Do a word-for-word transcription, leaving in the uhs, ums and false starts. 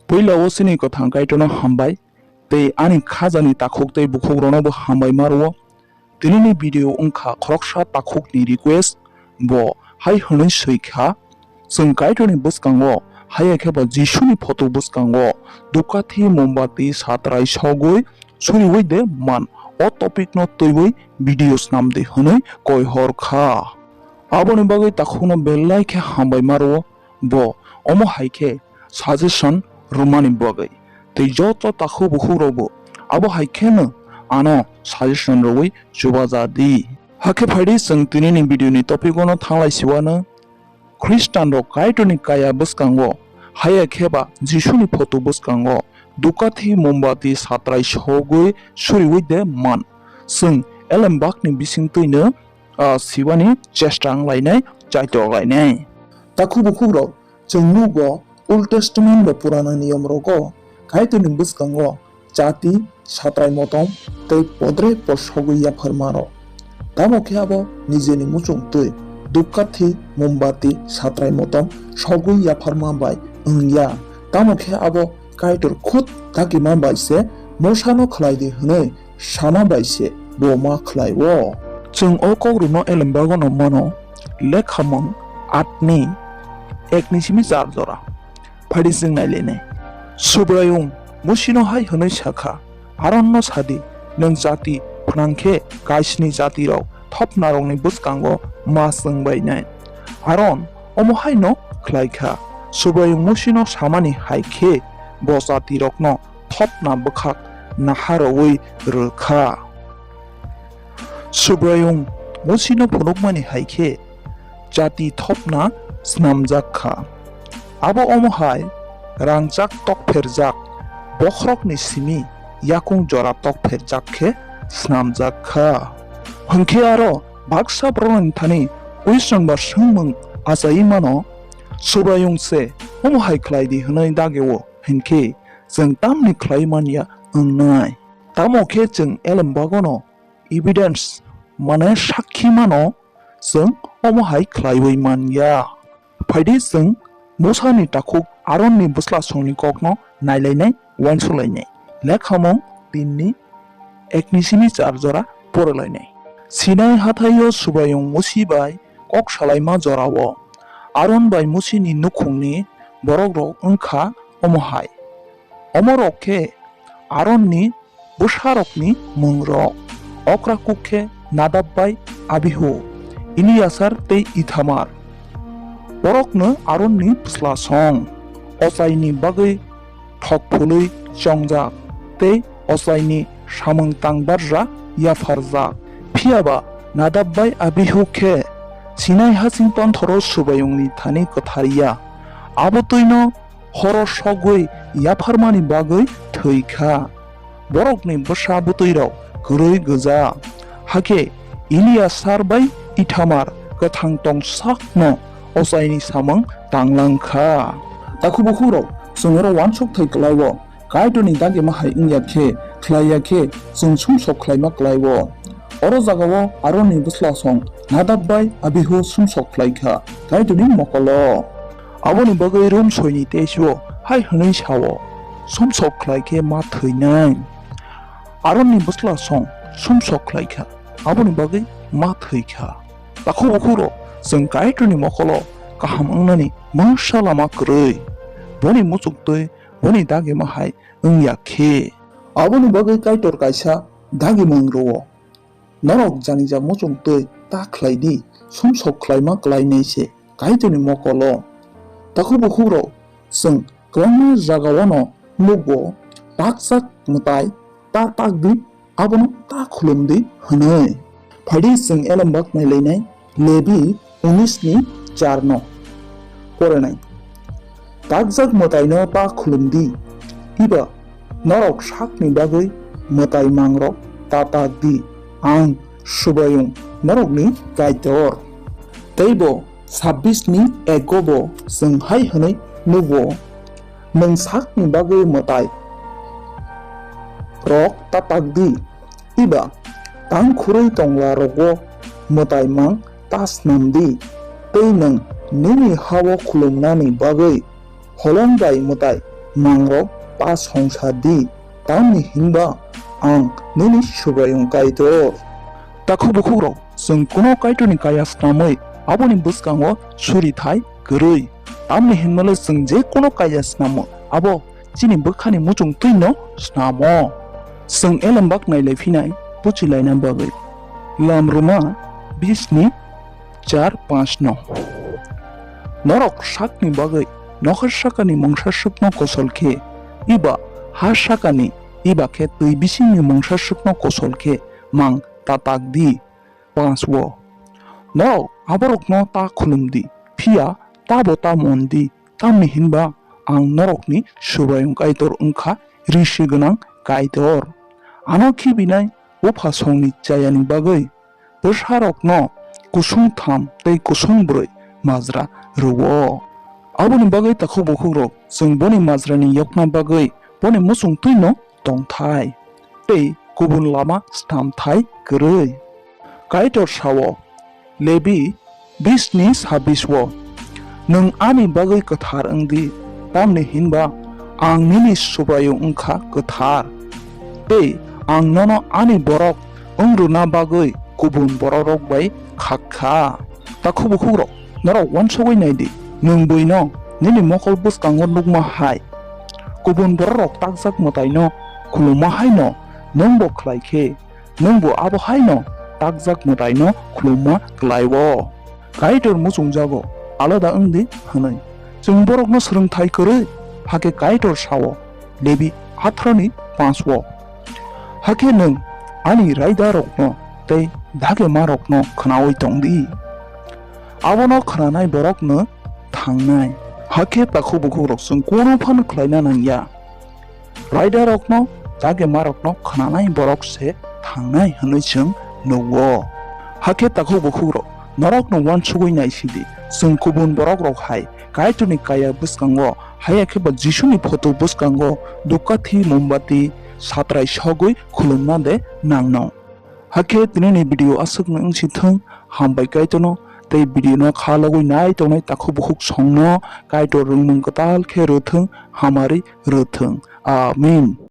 Puila o chini kwthang Kaitorno hambai, tei ani khajani takhuk tei bukhukrokno bo hambai ma rwo. Tinini video wngkha khoroksa takhukni request, bo hai hwnwi swi kha, chwng Kaitorni bwskango, haya khe ba Jisuni photo bwskango dukkathi, mombati, satrai sogwi suriui de man. O topic no twiwi video snam di hwnwi koi hor kha. Aboni bagwi takhukno belai khe hambai ma rwo, bo omo hai khe suggestion rwmani bagwi. Tei joto takhuk bukhuk rokbo abo hai kheno ano suggestion rwui chubaja di. Hakhe phaidi chwng tinini video ni topic ono thanglai siwano. Khristanrok Kaitorni kaya bwskango, haya khe ba Jisuni photo bwskango dukkathi, mombati, satrai sogwi suriui de man. Chwng elembakni bisingtwino, ah, sibani chesta wnglainai, chaitok lainai. Takhuk bukhukrok, chwng nugo Old Testament ba Purana Niyomrogo Kaitorni bwskango chati, satrai motom tei podre pod sogwi yapharma rw. Tamo khe abo nijeni muchungtwi dukkathi, mombati, satrai motom sogwi yapharma bai wng ya. Tamo khe abo Kaitor khud dagima bai se Mosano khlai di hwnwi sama bai se bo ma khlai-o. Chwng o kokrokno elembagwno mano, lekhamung atni ekni simi char jora. Phaidi chwng nailainai. Subraiyung Musino hai hwnwi sa kha, Aronno sa di, nwng chati phnang khe kaisni chatirok thopnarokni bwskango ma chwng bainai. Aron omo haino khlai kha. Subraiyung Musino samani hai khe bo chatirokno thopna bwkhak naharwi rw kha. Subraiyung Musino phunukmani hai khe chati thopna snamjak kha. Abo omo hai rangchak tokpherjak bokhorokni simi yakung jora tokpherjak khe snamjak kha. Hwnkhe aro baksa borokni thani question ba swngmung achaiwi mano, Subraiyung se omo hai khlai di hwnwi dagio, hwnkhe chwng tamni khlai man ya wngnai? Tamo khe chwng elembagwno evidence, mane sakhi mano, chwng omo hai khlaiwi man ya. Phaidi chwng Musani takhuk Aronni bwslasongni kokno nailainai, uansukhlainai. Lekhamung tinni ekni simi char jora porolainai. Sinai hathaio Subraiyung Musi bai kok salaima jorao Aron bai Musini nukhungni borokrok wngkha omo hai. Omorok khe Aronni bwsarokni mungrok, okra kuk khe Nadab bai Abihu, Eliasar tei Ithamar. Borokno Aronni bwslasong, ochaini bagwi thok phului chongjak tei ochaini samung tangbarja yapharjak. Phiya ba Nadab bai Abihu khe Sinai hasing tonthoro Subraiyungni thani kwthar ya. Abo twino horo sogwi yapharmani bagwi thwi kha. Borokni bwsa bwtwirok kwrwi gwja. Hakhe Eliasar bai Ithamar kwthang tong sakno ochaini samung tanglang kha. Takhuk bukhukrok, chwng oro uansuk thai kwlai-o, Kaitorni dagima hai wngya khe, khlai ya khe, chwng sumsok khlaima kwlai-o. Oro jagao Aronni bwslasong Nadab bai Abihu sumsok khlai kha Kaitorni mokolo. Aboni bagwi Rom soini teis-o hai hwnwi sa-o, sumsok khlai khe ma thwinai. Aronni bwslasong sumsok khlai kha, aboni bagwi ma thwi kha. Takhuk bukhukrok, chwng Kaitorni mokolo kaham wngnani mungsa lama kwrwi. Boni muchungtwi, boni dagima hai wngya khe. Aboni bagwi Kaitor kaisa dagimung rwo. Norok janija muchungtwi ta khlai di, sumsok khlaima kwlainai se Kaitorni mokolo. Takhuk bukhukrok, chwng kwbangma jagao no nukgo, takjak mwtai ta tak di, abono ta khulum di hwnwi. Phaidi chwng elembak nailainai Lebi unis ni char no porinai. Takjak mwtaino ta khulum di, iba norok sakni bagwi mwtai mangrok ta tak di, ang Subraiyung norokni Kaitor. Teibo sabbish ni ego bo chwng hai hwnwi nugo, nwng sakni bagwi mwtai rok ta tak di, iba tang khurui tongla rogo mwtai mang ta snam di, tei nwng nini hao khulumnani bagwi holong bai mwtai mangrok ta songsa di, tamni hinba ang nini Subraiyung Kaitor. Takhuk bukhukrok, chwng kuno Kaitorni kaya snamwi aboni bwskango suri thai kwrwi. Tamni hinmale chwng je kuno kaya snamo, abo chini bwkhani muchung twino snamo. Chwng elembak nailai phinai puchilaina bagwi. Lamruma bisni char panch no. Norok sakni bagwi nokhar sakani mungsa swkno kosol khe, iba ha sakani, iba khe twi bisingni mungsa swkno kosol khe mang ta tak di. Panch wo. Norok aborokno ta khulum di, phiya tabo ta mon di, tamni hinba ang norokni Subraiyung Kaitor wngkha, risi gwnang Kaitor. Ano khibinai bupha songni chayani bagwi bwsarokno kusung tham tei kusung brwi majra rwo. Aboni bagwi takhuk bukhukrok, chwng boni majrani yokna bagwi boni muchung twino tongthai tei kubun lama stamthai kwrwi. Kaitor sao, Lebi bisni sabis o, nwng ani bagwi kwthar wng di, tamni hinba ang nini Subraiyung wngkha kwthar, tei ang nono ani borok wng rwna bagwi kubun borokrok bai khak kha. Takhuk bukhukrok, norok uansugwi nai di, nwng buino nini mokol bwskango nukma hai, kubun borokrok takjak mwtaino khulumma haino nwngbo khlai khe, nwngbo abo haino takjak mwtaino khulumma klai-o. Kaitor muchungjago, alada wng di hwnwi. Chwng borokno swrwngthai kwrwi, hakhe Kaitor sao, Lebi atharoni panch o. Hakhe nwng ani raidarokno tei dagemarokno khnaui tong di. Abono khnanai borokno thangnai. Hakhe takhuk bukhukrok chwng kunu phano khlaina nangya. Raidarokno, dagemarokno khnanai borok se thangnai hwnwi chwng nugo. Hakhe takhuk bukhukrok, norokno uansugwi naisidi, chwng kubun borokrok hai Kaitorni kaya bwskango, haya khe ba Jisuni photo bwskango dukkathi, mombati, satrai sogwi khulumna de nangno. Hakhe tinini video aswkno wngsi thung, hambai Kaitorno tei video no kha logwi nai tongnai takhuk bukhuk songno Kaitor rwngmung kwtal khe rwthung, hamari rwthung. Amen.